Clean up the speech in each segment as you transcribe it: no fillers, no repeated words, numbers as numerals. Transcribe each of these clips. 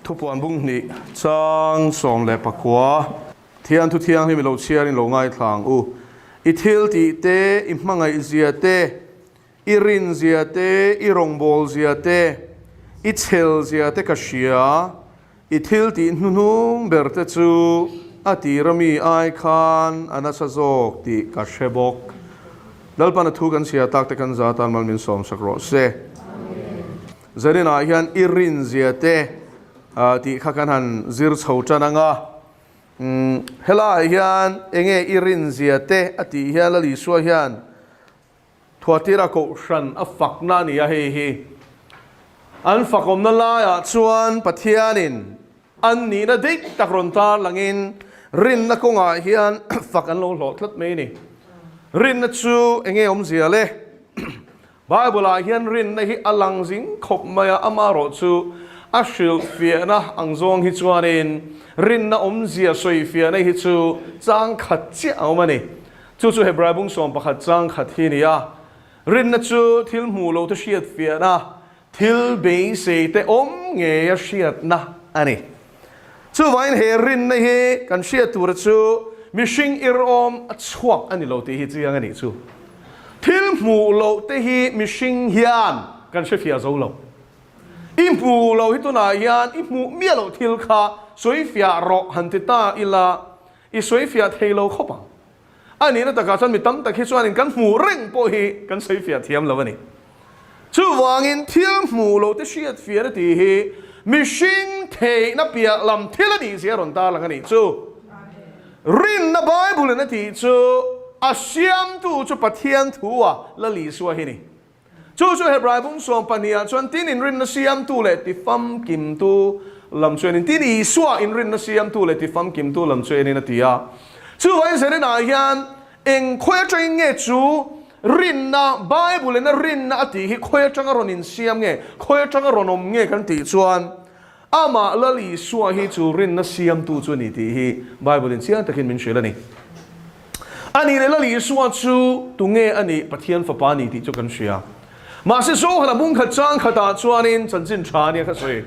Thupuan bung hnih chang 19. Thian thu thianghlim i lo chhiarin lo ngaithla ang u. I thil tih te, i hmangaih zia te, i rin zia te, i rawngbâwl zia te, i chhel zia te ka hria. I thil tih hnuhnung ber te chu a tir ami ai khan a nasa zawk tih ka hre bawk. Lalpan a thu kan chhia tak te kan za tan mal min sawmsak rawh se. Zaninah hian i rinzia te tih kha kan han zir chho tan ang a. Helaiah hian enge i rinzia te a tih hian Lal Isua hian Thuatira kohhran a fakna a ni a, hei hi an fakawmna laiah chuan Pathianin an nihna dik tak rawn tar langin rinna kawngah hian fak an lo hlawh tlat mai a ni. Rinna chu enge awmzia le? Bible-ah hian rinna hi a lang zing khawp mai a, amaherawh chu a hrilhfiahna ang zawng hi chuanin rinna awmzia sawifiahna hi chu chang khat chiah a awm a ni. Chu chu Hebrai bung 11 chang khat hi a ni a, Rinna chu thil hmuh lo te hriatfiahna, thil beisei te awm ngei a hriatna a ni. Chuvangin he rinna hi kan hriat tura chu mihring irawm a chhuak a ni lo tih hi chiang a nih chu. Thil hmuh loh te hi mihring hian kan hrefiah zo lo. I hmuh loh hi tunah hian i hmuh miah loh thil kha sawifiah rawh han ti ta ila I sawifiah thei lo khawp ang. A nihna takah chuan mi tam tak hi chuanin kan hmuh reng pawh hi kan sawifiah thiam lo a ni. Chuvangin thil hmuh lo te hriatfiahna tih hi mihring theihna piah lam thil a nih zia a rawn tarlang a nih chu. Rinna Bible in a tih chu a siamtu chu Pathian thu a Lal Isua hi a ni. Chu chu Hebrai bung 12 ah chuan tin inrinna siamtu leh tifamkimtu lam chuanin tin Isua inrinna siamtu leh tifamkimtu lam chuanin a ti a. Chuvangin Zerina hian eng khawi atangin nge chu rinna, Bible in a rinna a tih hi khawi atanga rawn insiam nge, khawi atanga rawn awm nge kan tih chuan amah Lal Isua hi chu rinna siamtu chu a ni tih hi Bible in chiang takin min hrilh a ni. A nih leh Lal Isua chu tunge a nih? Pathian Fapa a ni tih chu kan hria. Mahse Zohana bung khat chang khatah chuanin chanchin tha a nia ka sawi.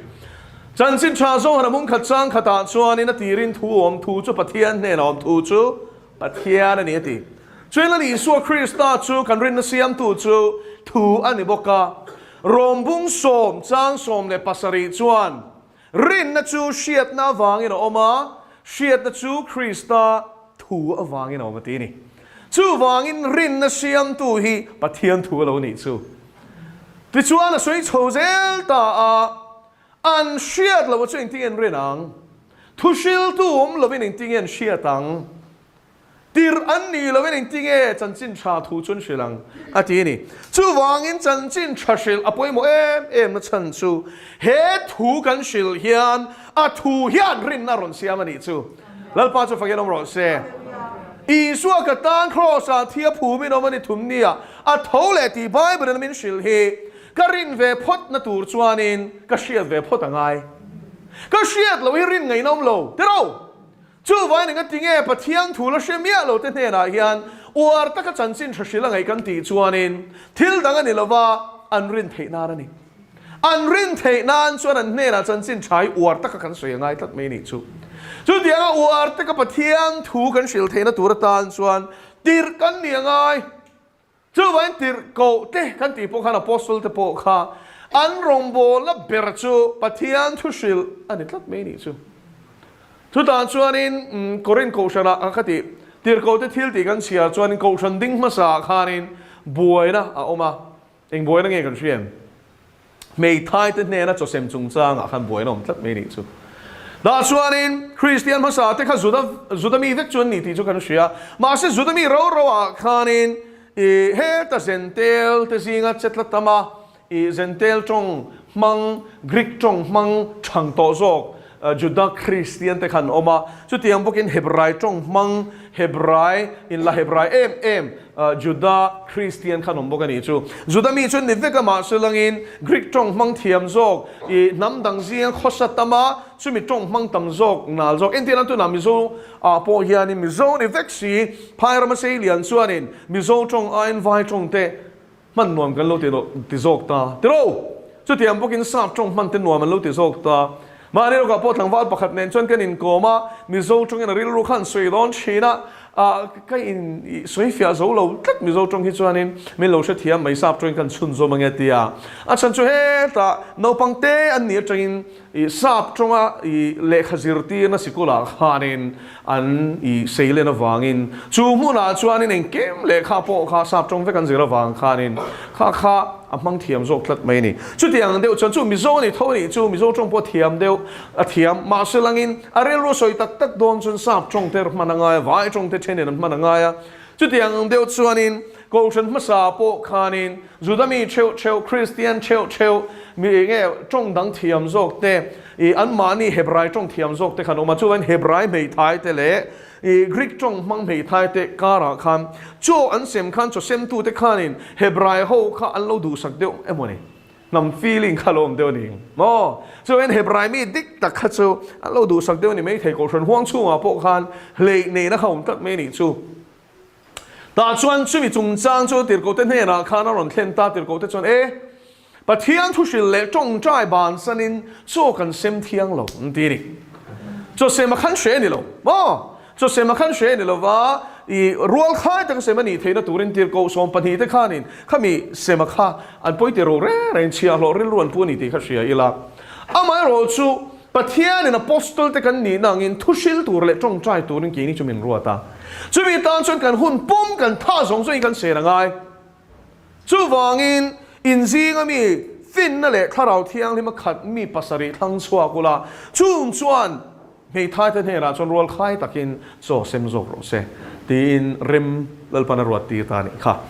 Chanchin tha Zohana bung khat chang khatah chuanin a tirin thu awm thu chu Pathian hnenah awm thu chu Pathian a ni a ti. Chuan Lal Isua Krista chu kan rinna siamtu chu thu a ni bawk a. Rom bung sawm chang 17 chuan Rinna chu hriatna avangin a awm a, hriatna chu Krista thu avangin a awm a ti a ni. Chuvangin rinna siamtu hi Pathian thu a lo nih chu. Tichuan a sawi chho zel ta a, an hriat loh chu engtin nge an rin ang? Thuhriltu awm lovin engtin nge an hriat ang? Tirh an nih loin engtinge chanchin tha thu chu an hrilh ang? a ti a ni. Chuvangin chanchin tha hrilh a pawimawh em em na chhan chu he thu kan hrilh hian a thu hian rinna rawn siam a nih chu. Lalpa chu fakin awm rawh se. Isua ka tan Kraws-ah thi a phumin awm a ni thum nia a tho leh tih Bible-in min hrilh hi ka rin ve phawt na tur chuanin ka hriat ve phawt a ngai. Ka hriat loh hi rin ngaihna awm lo. Tiraw? Chuvain engati nge Pathian thu la hre miah lo te hnenah hian uar taka chanchin tha hrilh a ngaih kan tih chuanin thil dang a ni lova an rin theih nan a ni. An rin theih nan chuan an hnenah chanchin tha hi uar taka kan sawi a ngai tlat mai a nih chu. Chutianga uar taka Pathian thu kan hrilh theihna tur atan chuan tirh kan ni a ngai. Chuvain tirhkoh te kan tih pawh khan Apostle te pawh kha an rawngbawlna ber chu Pathian thu hrilh a ni tlat mai nih chu. Chutah chuanin Korinth kohhranah a kha tih tirhkoh te thil tih kan chhiar chuanin kohhran ding hmasaah khanin buaina a awm a. Eng buaina nge kan hria em? Hmeithai te hnena chawsem chungchangah khan buaina awm tlat mai nih chu. Dah chuanin Kristian hmasa te kha Juda Juda mi vek chu an ni tih chu kan hria. Mahse Juda mi ro ro ah khanin i heta Zentel te zinga che tla tam a, i Zentel tawng hmang, Greek tawng hmang thang tawh zawk Juda Kristian te kha an awm a. Chutiang bawkin Hebrai tawng hmang, Hebrai, inla Hebrai em em Juda Kristian kha an awm bawk a nih chu. Juda mi chu ni vek a, mahse langin Greek tawng hmang thiam zawk, i hnam dang zinga khawsa tam a, chumi tawng hmang tam zawk, nal zawk. Entirna tunah Mizo ah pawh hianin Mizo ni vek si, phai rama sei lian chuanin Mizo tawng aiin vai tawng te hman nuam kan lo ti zawk ta. Tiro! Chutiang bawkin sap tawng hman te nuam an lo ti zawk ta. Mahni lawkah pawh tlangval pakhat nen chuan kan inkawm a, Mizo tawngin a rilru khan sawi dawn thin a, ah ka in sawi fiah zo lo tlat Mizo tawng hi chuanin min lo hrethiam mai sap tawngin kan chhunzawm ange tia. A chhan chu hetah naupang te an nih atangin ih sap tawnga ih lehkha zirtirna sikulah khanin an ih sei len avangin chu hmunah chuanin engkim lehkha pawh kha sap tawng vek an zir avang khanin kha kha a hmang thiam zawk tlat mai a ni. Chutiang deuh chuan chu Mizo a ni tho a nih chu Mizo tawng pawh a thiam deuh a thiam mahse langin a rilru sawi tak tak dawn chuan sap tawng te hman a ngai a, vai tawng te thenin an hman a ngai a. Chutiang deuh chuanin Kohhran hmasa pawh khanin Juda mi theuh theuh, Kristian theuh theuh, mi eng nge tawng dang thiam zawk te, ih anmahni Hebrai tawng thiam zawk te khan awm a, chuvangin Hebrai hmeithai te leh ih Greek tawng hmang hmeithai te karah khan chaw an sem khan chaw semtute khanin Hebrai ho kha an lo duhsak deuh emaw ni? Hnam feeling kha lo awm deuh a ni maw? Chuvangin Hebrai mi dik tak kha chu an lo duhsak deuh a ni maithei Kohhran huang chhungah pawh khan hleih neihna kha awm tlat mai a nih chu. Tah chuan chumi chungchang chu tirhkohte hnenah khan a rawn thlen ta, tirhkohte chuan, E, Pathian thuhril leh tawngtai bansanin chaw kan sem thiang lo, an ti a ni. Chaw sem a khan hre a ni lo maw? Chaw sem a khan hre a ni lo va, i rual khai taka sem a nih theihna turin tirhkoh sawm pahnihte khanin khami sema kha an pawiti ro reng reng chhiahhlawh rilru an pu a ni tih kha hria ila. Amaherawhchu chu Pathianin Apostle te kan nihna angin thuhril tur leh tawngtai turin keini chu min ruat a. Chumi tan chuan kan hun pum kan tha zawng zawngin kan sen a ngai. Chuvangin inzinga mi finna leh thlarau thianghlima khat mi pasarih thlang chhuak ula, chung chuan hmeithai te hnenah chuan rual khai takin chaw sem zawk rawh se tiin rem Lalpan a ruat tir ta a nih kha.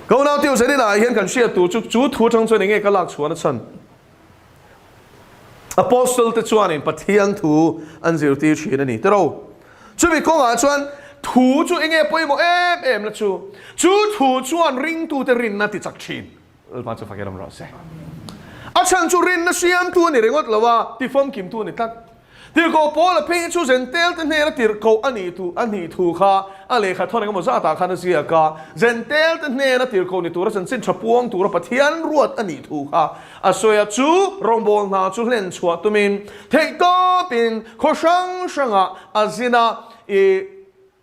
Ka unau Teo Zenina ah hian kan hriat tur chu chu thu atang chuan enge ka lak chhuahna chhan? Apostle te chuanin Pathian thu an zirtir thin a ni tiro. Chumi kawngah chuan thu chu enge pawimawh em em la chu, chu thu chuan ringtute rinna ti chak thin. Lalpa chu fakin awm rawh se. A chhan chu rinna siamtu a ni ringawt lo a, tifawmkimtu a ni tlat. Tirhkoh Paula phei hi chu Zentel te hnena tirhkoh a nih thu a nih thu kha a lehkha thawn engemaw zatah khan a ziak a. Zentel te hnena tirhkoh ni tura chanchin tha puang tura Pathian ruat a nih thu kha a sawi a. Chu rawngbâwl hna chu hlen chhuah tumin theihtawpin khaw hrang hrangah a zin a, i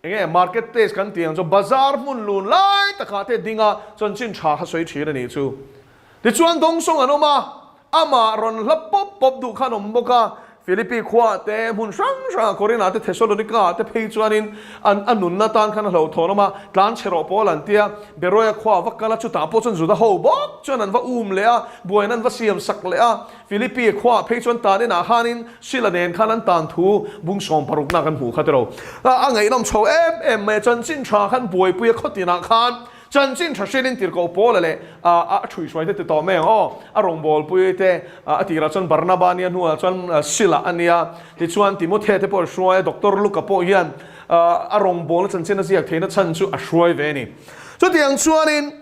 enge market place kan tih ang chu bazar hmun lun lai takah te dinga chanchin tha kha sawi thin a nih chu. Tichuan dawngsawng an awm a, amah rawn hla pawp pawp duh khan awm bawk a, Philippi khuaah te, hmun hrang hrangah Korinah te, Thessalonikaah te phei chuanin an a nunna tan khan a hlauhthawn awm a, tlan chhe rawh pawl an tia, Beroia khuaah va kal a, chutah pawh chuan Juda ho bawk chuan an va um leh a, buaina an va siam sak leh a, Philippi khuaah phei chuan tan inah khanin Sila nen khan an tan thu bung sawm parukna kan hmuh kha tiro. A ngaihnawm chho em em mai a, chanchin tha khan buaipuia khawtinah khan Chanchin tha hrilin tirhkoh Paula leh a ṭhuihhruai te ti tawh mai ang aw. A rawngbawlpui te a tirah chuan Barnaba nia hnuah chuan Sila a nia. Tichuan Timothea te pawh a hruai a, Doctor Luka pawh hian a rawngbawlna chanchin a ziak theihna chhan chu a hruai ve a ni. Chutiang chuanin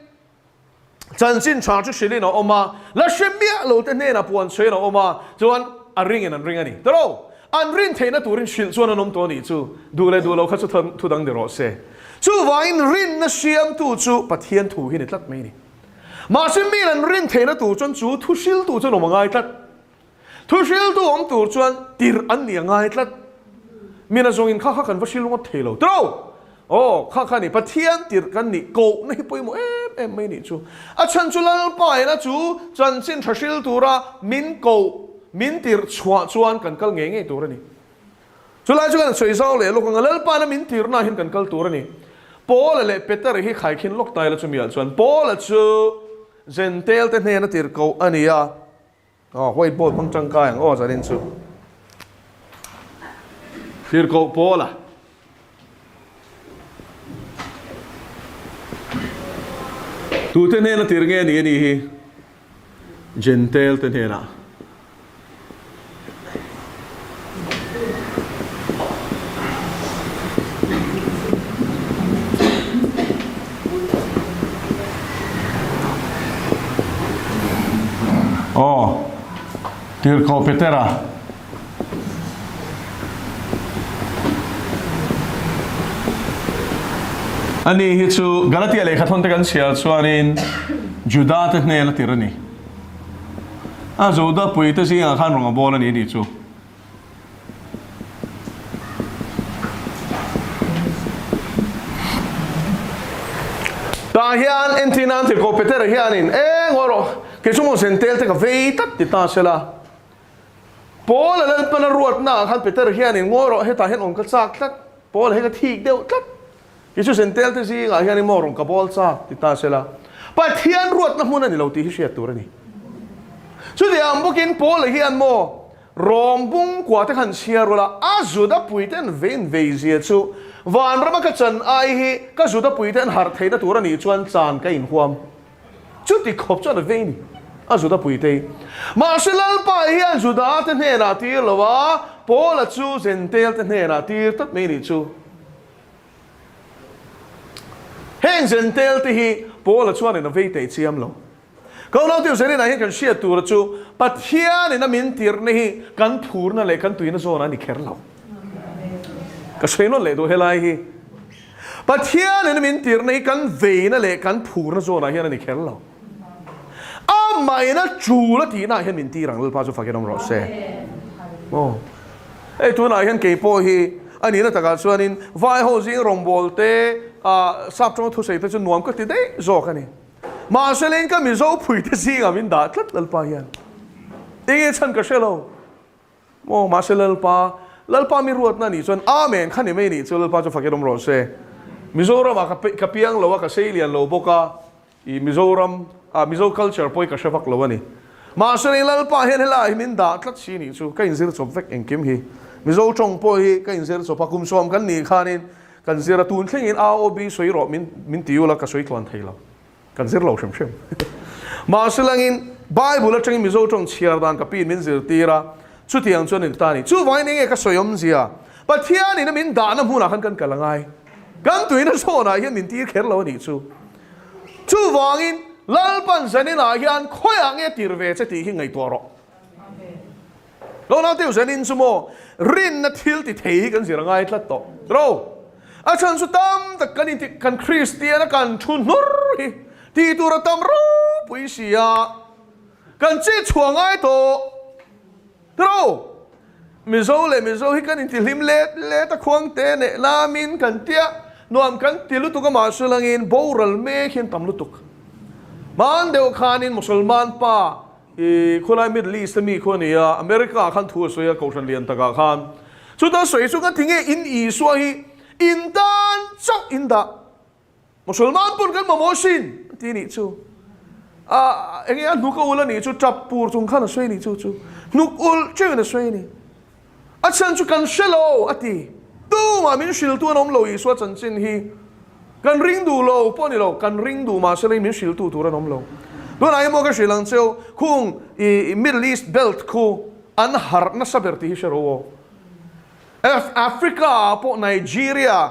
chanchin tha chu hrilhin a awm a, la hre miah lo te hnenah puan chhuahin a awm a, chuan a ringin an ring a ni. Tawrh! An rin theihna turin hrilh chuan an awm tawh a nih chu, duh leh duh lo kha chu thu dang ni rawh se. Chuvangin rinna siamtu chu Pathian thu hi ni tlat mai a ni. Mahse miin an rin theihna tur chuan chu thu hriltu chuan awm a ngai tlat. Thu hriltu awm tur chuan tirh an nih a ngai tlat. Mina zawngin kha kha kan va hril ngawt thei lo. Tiro! Aw, kha kha ni, Pathian tirh kan nih kohna hi pawimawh em em mai nih chu. A chhan chu Lalpa ina chu chanchin tha hril tura min koh, min tirh chhuah chuan kan kal ngei ngei tur a ni. Chulai chu kan sawi zau leh lawk ang a, Lalpa ina min tirhna ah hian kan kal tur a ni. Paula leh Peter hi khaikhin lawk ta ila chu miah chuan Paula chu Jentail te hnena tirh koh a ni a. Aw white board hmang tangkai ang aw zanin chu. Tirhkoh Paula. Tute hnena tir nge ni a nih hi? Jentail te hnenah. Aw, Tirhkoh Petera. Ani hi chu Galatia lehkha thawn te kan chhiar chuanin Juda te hnena tir a ni. A Juda puite zingah khan rawn a bawl a ni a nih chu. Tah hian entir nan tirhkoh Petera hianin, Eng aw rawh, kei chu maw zentel te ka vei tlat ti ta sela. Paula Lalpana ruatna ah khan Petera hianin, Ngawi rawh, hetah hian awm ka chak tlat, Paula hi ka thik deuh tlat, kei chu zentel te zingah hianin maw rawn ka bawl chak ti ta sela. Pathian ruatna hmun a ni lo tih hi hriat tur a ni. Chutiang bawkin Paula hian maw Rawng bung kua te khan chhiar ula, a Juda puite an vein vei zia chu vanrama ka chan ai hi ka Juda puite an harh theihna tur a nih chuan chan ka inhuam. Chuti khawp chuan a vei ni, a Juda puite hi. Mahse Lalpa hian Juda te hnenah tir lo a, Paula chu Zentel te hnenah tir tlat mai nih chu. Heng Zentel te hi Paula chuanin a vei teh chiam lo. Ko Nautiu Zerina hian kan hriat tura chu Pathianin a min tirhna hi kan phurna leh kan tuina zawn a ni kher lo. Ka sawi nawn leh duh helai hi. Pathianin a min tirhna hi kan veina leh kan phurna zawnah hian a ni kher lo. Amahin a tul a tihnaah hian min tir ang Lalpa chu fakin awm rawh se. Aw. Hei tunah hian kei pawh hi a nihna takah chuanin vai ho zing rawngbawl te, sap tawnga thusawi te chu nuam ka ti daih zawk a ni. Mahse leng ka Mizo phuite zingah min dah tlat Lalpa hian. Enge chhan ka hre lo. Maw mahse Lalpa, Lalpa mi ruatna nih chuan Amen kha ni mai nih chu Lalpa chu fakin awm rawh se. Mizoramah ka ka piang lo a, ka sei lian lo bawk a, i Mizoram ah Mizo culture pawh hi ka hre vak lo a ni. Mahse leng Lalpa hian helaiah hi min dah tlat si nih chu ka inzir chawp vek engkim hi. Mizo tawng pawh hi ka inzir chawp a, kum sawm kan nih khanin Kan zir a tun thlengin AOB sawi rawh min min ti ula ka sawi tluan thei lo. Kan zir lo hrim hrim. Mahse langin Bible atangin Mizo tawng chhiar dan ka piin min zirtir a, chutiang chuan in ta a ni. Chuvangin enge ka sawi awmzia? Pathianin a min dahna hmunah khan kan kal a ngai. Kan tuina zawnah hian min tir kher lo a nih chu. Chuvangin Lalpan zaninah hian khawiah nge tir ve che tih hi ngaihtuah rawh. Lo naute u zanin chu maw rinna thil ti thei hi kan zir a ngai tlat tawh ro. A chhan chu tam tak kan inti kan Kristian a kan thu hnur hi tih tur a tam ropui si a, kan chet chhuah ngai tawh ro. Mizo leh Mizo hi kan inti hlim let let a khuang te neh lamin kan tia nuam kan ti lutuk a mahse langin boral mek hian tam lutuk. Hman deuh khanin Musalman pa I khawlai Middle East a mi khu a ni a, America ah khan thu a sawi a, Kohhran lian takah khan. Chuta sawi chu ka ti nge in Isua hi in tan chauh in dah. Musulman pawn kan mamawh sin a ti nih chu. A enge a hnuk a ul a nih chu tap pur chung khan a sawi nih chu chu. Hnuk ul cheuhin a sawi a ni. A chhan chu kan hre lo a ti. Tumah min hriltu an awm lo Isua chanchin hi kan ring duh lo pawh a ni lo, kan ring duh mahse lei min hriltu tur an awm lo. Tunah hian maw ka hrilh ang cheu, khung i Middle East belt khu an harh nasa ber tih hi hre ro aw. Africa ah pawh Nigeria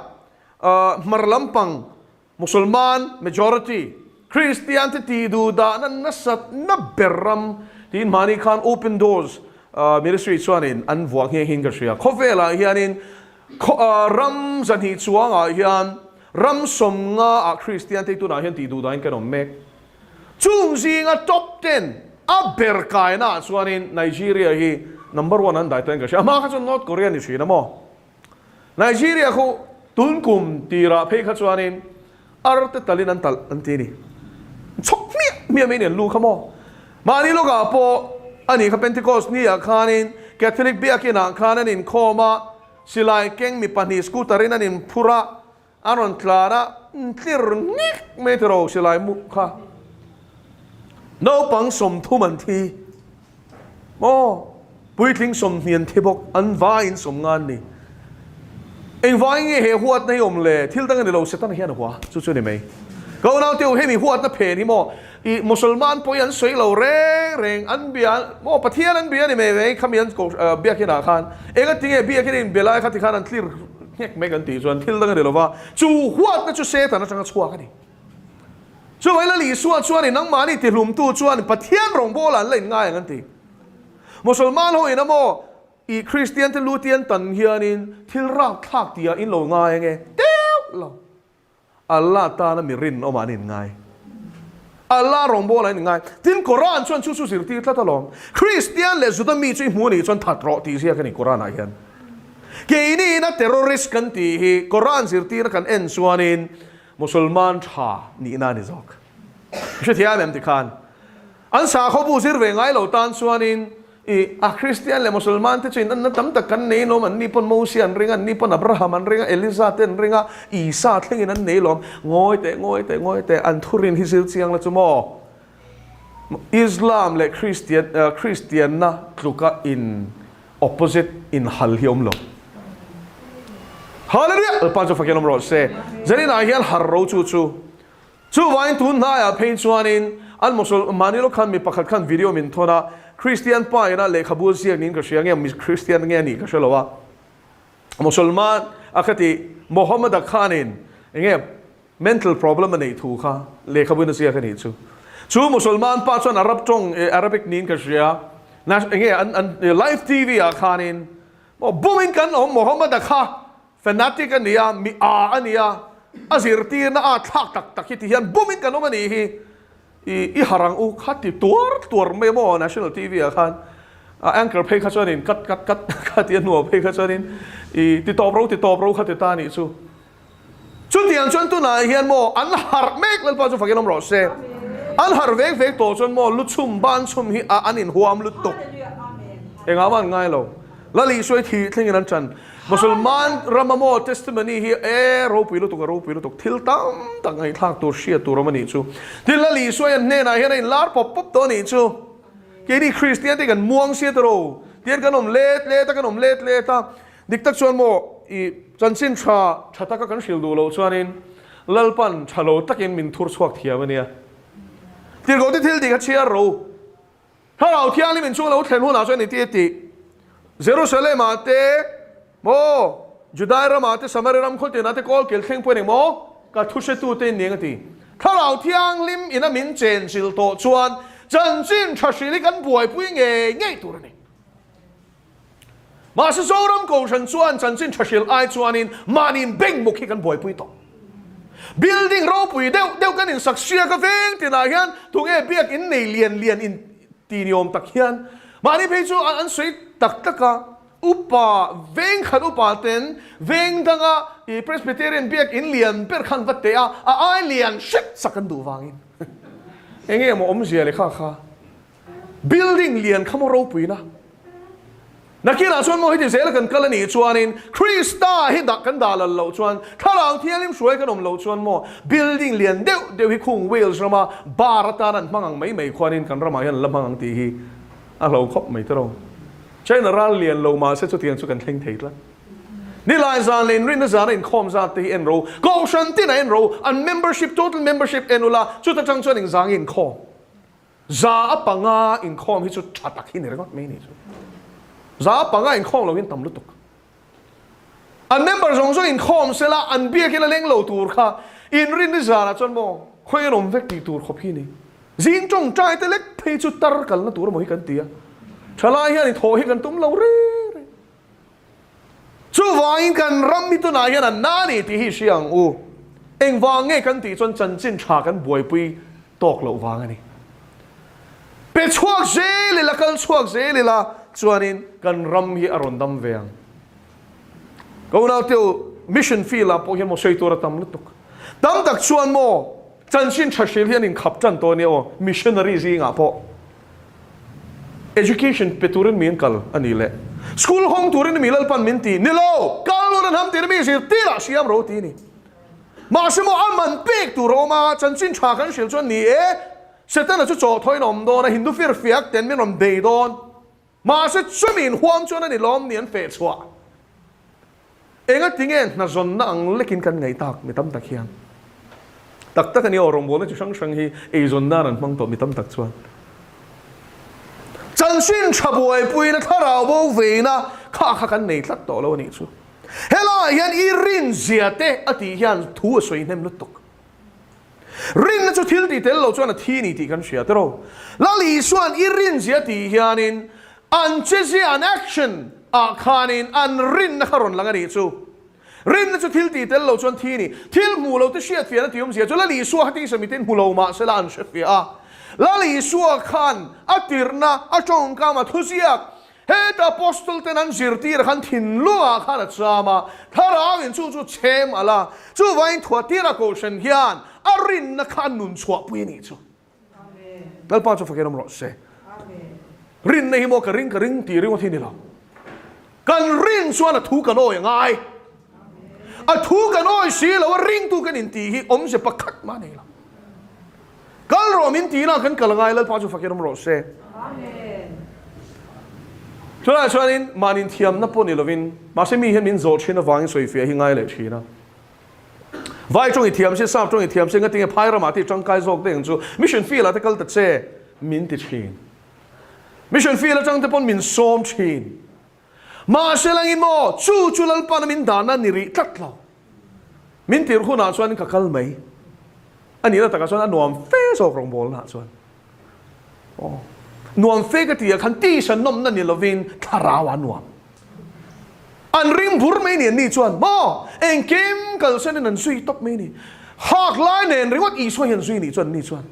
hmar lampang Musulman majority Kristian te tih duh dahna nasat na ber ram tiin mahni khan Open Doors Ministry chuanin an vuah nghe hin ka hria. Khawvelah hianin ram zahnih chuangah hian ram sawmnga ah Kristian te tunah hian tih duh dahin kan awm mek. Chung zinga top ten a ber kaina ah chuanin Nigeria hi number one an dai tawhin ka hria. A hma kha chuan North Korea ni thin a maw? Nigeria khu tun kum tirah phei kha chuanin ar te talin an talh an ti a ni. Chhawk hmiah hmiah mai nen lu kha maw? Mahni lawkah pawh a nih kha Pentecost ni ah khanin Catholic biakin ah khan an inkhawm a, silai keng mi pahnih scooter in an inphur a, A rawn tlan a, tlir ngek mai tiraw silai mu kha. Naupang 30 an thi maw? Puitling 20 an thi bawk, an vaiin 50 an ni. Engvangin nge he huatna hi awm le? Thil dang a ni lo, Setana hian a hua, chu chu a ni mai. Ka unaute u, hemi huatna phen hi maw, i Musalman pawh hi an sawi lo reng reng, an bia maw, Pathian an bia a ni mai mai, khami an biakinah khan engatinge biakin in be lai kha tikhan an tlir Nghek mai kan tih chuan thil dang a ni lo va, chu huatna chu Satan atanga chhuak a ni. Chuvangin Lal Isua chuanin nangmahni tihlumtu chuan Pathian rawngbawlah an la inngai ang an ti. Musulman ho in amaw i Kristian te lu tian tan hianin thil rakthlak tihah in lo ngai ange teuh lo. Allah tana mi rinawmah an inngai. Allah rawngbawlah an inngai. Tin, Koran chuan chu chu zirtir tlat alawm. Kristian leh Juda mi chu i hmu anih chuan that rawh tih ziak a ni Koran-ah hian. Keini ina terrorist kan tih hi Koran zirtirna kan en chuanin. Musulman tha nihna a ni zawk. I hrethiam em tikhan? An sakhaw bu zir ve ngai lo tan chuanin i a Kristian leh Musulman te chu inanna tam tak kan nei lawm, anni pawn Mosia an ring a, anni pawn Abraham an ring a, Eliza te an ring a, Isa thlengin an nei lawm. Ngawi teh, ngawi teh, ngawi teh, an thurin hi zir chiang la chu maw? Islam leh Kristian Kristianna tluka in opposite inhal hi awm lo. Hallelujah! Lalpa chu fakin awm rawh se. Zaninah hian har ro chu chu. Chuvangin tun hnaiah phei chuanin an Musul mahni lawk khan mi pakhat khan video min thawn a, Kristian pa ina lehkhabu ziak niin ka hria nge mi Kristian nge anih ka hre lo a. Musulman a kha ti Mohammad-a khanin enge mental problem a neih thu kha lehkhabu in a ziak a nih chu. Chu Musulman pa chuan Arab tawng Arabic niin ka hria enge an an live TV ah khanin bumin kan awm Mohammad-a kha Fanatic a nia, mi â a nia, a zirtirna â thlak tak tak hi ti hian bumin kan awm a nih hi. I i harh ang u kha ti tuar tuar mai maw National TV ah khan a anchor phei kha chuanin cut cut cut kha ti a hnuah phei kha chuanin i ti tawp ro ti tawp ro kha ti ta a nih chu. Chutiang chuan tunah hian maw an harh mek Lalpa chu fakin awm rawh se. An harh vek vek tawh chuan maw lu chhum ban chhum hi a an inhuam lutuk. Engah mah an ngai lo. Lal Isua i thih thlengin an ṭan. Musulman rama maw testimony hi e ropui lutuk a ropui lutuk thil tam tak ngaihthlak tur hriat tur awm a nih chu. Tin Lal Isua hian hnenah hian a inlar pawp pawp tawh a nih chu. Keini Kristian te kan muang sia tawh tian kan awm let let a kan awm let let a. Dik tak chuan maw i chanchin tha tha taka kan hrilh duh loh chuanin Lalpan tha lo takin min thur chhuak thiam a nia. Tirhkohte thil tih kha chhiar ro. Thlarau Thianghlim in chu lo thlen hunah chuan iti a tih. Jerusalem ah te maw, Judai ramah te, Samaria ram khawltin ah te kawl kel thleng pawh in engmaw ka thu hretu te in ning a ti. Thlarau Thianghlim in a min chenchilh tawh chuan chanchin tha hril hi kan buaipui ngei ngei tur a ni. Mahse Zoram Kohhran chuan chanchin tha hrilh ai chuanin mahniin bank muk hi kan buaipui tawh. Building ropui deuh deuh kan insak siak a veng tinah hian tunge biak in nei lian lian in ti ni awm tak hian mahni phei chu an sawi tak tak a, upa veng khat upa ten veng danga i Presbyterian biak in lian ber khan va teh a, a ai lian hret sak an duh vangin enge maw awmzia leh kha kha. Building lian kha maw ropuina? Nakinah chuan maw heti zela kan kal a nih chuanin Krista hi dah kan dah lal loh chuan Thlarau Thianghlim hruai kan awm loh chuan maw building lian deuh deuh hi khung Wales rama bar atan an hmang ang mai mai khuanin kan ramah hian an la hmang ang tih hi a hlo khawp mai tiraw. China ral lian lo mahse chutiang chu kan thleng thei tlat. Nilai zan leh inrinna zana inkhawm zat te hi en ro, Kohhran tinah en ro, an membership, total membership en ula, chuta tang chuan engzang inkhawm? 5% inkhawm hi chu tha tak hi ni ringawt mai ni chu. 5% inkhawm lo hian tam lutuk. An member zawng zawng inkhawm sela an biakin a leng lo tur kha inrin ni zanah chuan maw khawi an awm vek tih tur khawp hi ni. Zing tawngtai te lek phei chu tar kalna tur emaw hi kan ti a. Thalai hian i thawh hi kan tum lo reng reng. Chuvangin kan ram hi tunah hian a na ni tih hi hria ang u. Engvang nge kan tih chuan chanchin tha kan buaipui tawk loh vang a ni. Pe chhuak zel ila, kal chhuak zel ila chuanin kan ram hi a rawn dam ve ang. Ka unaute u, mission field ah pawh hian maw sawi tur a tam lutuk. Tam tak chuan maw chanchin tha hril hi an inkhap tan tawh a nia aw, missionary zingah pawh. Education pe turin mi an kal a nih leh school hawng turin mi Lalpan min ti ni lo, kal lut an ham tir mi zirtir ah siam ro ti ni. Mahse maw a man pek tur a awm a, chanchin tha kan hrilh chuan ni e, Setana chu chaw thawiin a awm dawn a, Hindu fir fiak ten min rawn bei dawn. Mahse chumi inhuam chuan a ni lawm ni an feh chhuah. Enga tinge hna zawnna ang lekin kan ngaih tak mi tam tak hian? Tak tak a nia aw, rawngbawlna chi hrang hrang hi eizawn nan an hmang tawh mi tam tak chuan. Chanchin tha buaipuina thlarau bo veina kha kha kan nei tlat tawh lo a nih chu. Helaiah hian i rinzia te a tih hian thu a sawi hnem lutuk. Rinna chu thil tih tel lo chuan a thi ni tih kan hria tiraw. Lal Isua'n i rinzia tih hianin an chezia, an action, ah khanin an rinna kha rawn lang a nih chu. Rinna chu thil tih tel lo chuan thi ni. Thil hmuh lo te hriat fiahna tih awmzia chu Lal Isua kha tisa miten hmu lo mah sela an hre fiah a. Lal Isua khan a tirhna, a tawngkam, a thuziak. Heta Apostle ten an zirtir khan thinlungah khan a cham a, Thlarau in chu chu chhem alh a, chuvangin Thuatira Kohhran hian a rinna kha a nun chhuahpui a nih chu. Lalpa chu fakin awm rawh se. Rinna hi maw ka ring ka ring tih ringawt hi ni lo. Kan rin chuan a thu kan awi a ngai. A thu kan awi si lo a ringtu kan intih hi awmze pakhat mah nei lo. Kal rawh min tihna kan kal angai Lalpa chu fakin awm rawh se. Tunah chuanin mahni inthiamna pawh ni lovin mahse mi hian min zawh thin avangin sawifiah hi ngai leh thin a. Vai tawng i thiam se, sap tawng i thiam se, ngatinge phai ramah te i tangkai zawk daih ang chu mission field ah te kal ta che min ti thin. Mission field atang te pawn min sawm thin. Mahse langin maw chu chu Lalpana min dahna ni rih tlat lo. Min tirh hunah chuan ka kal mai. A nihna takah chuan a nuam fe zawk rawngbawlnaah chuan. Aw, nuam fe ka ti ah khan tisa nawmna ni lovin thlarau a nuam. An ring bur mai ni an ni chuan maw engkim kalsanin an zui tawp mai ni. Hak lai nen ringawt Isua hi an zui nih chuan an ni chuan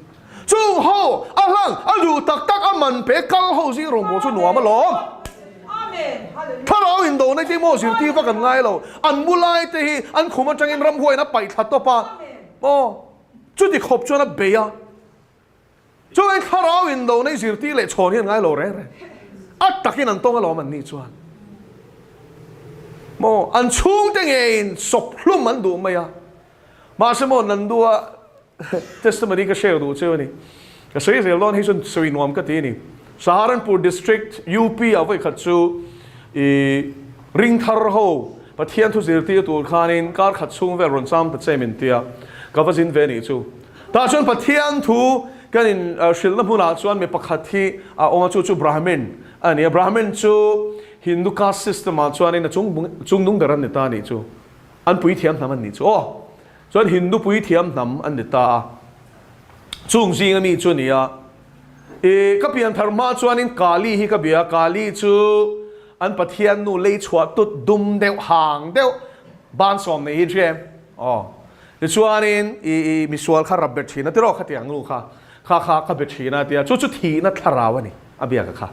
chung ho a hlang a duh tak tak a man pe kal ho zing rawngbâwl chu nuam alawm. Thlarau indona te maw zirtir vak an ngai lo. An mu lai te hi an khum atangin ramhuaiin a paih thla tawp a maw chuti khawp chuan a bei a. Chuan thlarau indona i zirtir leh chhawn hi an ngai lo reng reng. A takin an tawng alawm an nih chuan. Maw an chhungte ngeiin sawp hlum an duh mai a. Mahse maw Nandua testimony ka share duh cheu a ni. Ka sawi zel dawn hei chuan sawi nuam ka ti a ni. Saharanpur District UP ah vawikhat chu i ringthar ho Pathian thu zirtir tur khanin kar khat chhung vel rawn cham ta che min tia ka va zin ve nih chu. Tah chuan Pathian thu kan in hrilhna hmunah chuan mi pakhat hi a awm a, chu chu Brahmin a ni a. Brahmin chu Hindu caste system ah chuanin a chung nung ber an ni ta a nih chu. An puithiam hnam an nih chu aw. Chuan Hindu puithiam hnam an ni ta a. Chung zinga mi chu a ni a. I ka pian thar hma chuanin Kali hi ka bia a, Kali chu an Pathian nu lei chhuah tut dum deuh hang deuh bansawm nei hi hria em? Aw. Tichuanin i i misual kha rap bet thin a tiraw khatiang nu kha kha kha ka be thin a tia chu chu thihna thlarau a ni a biak a kha.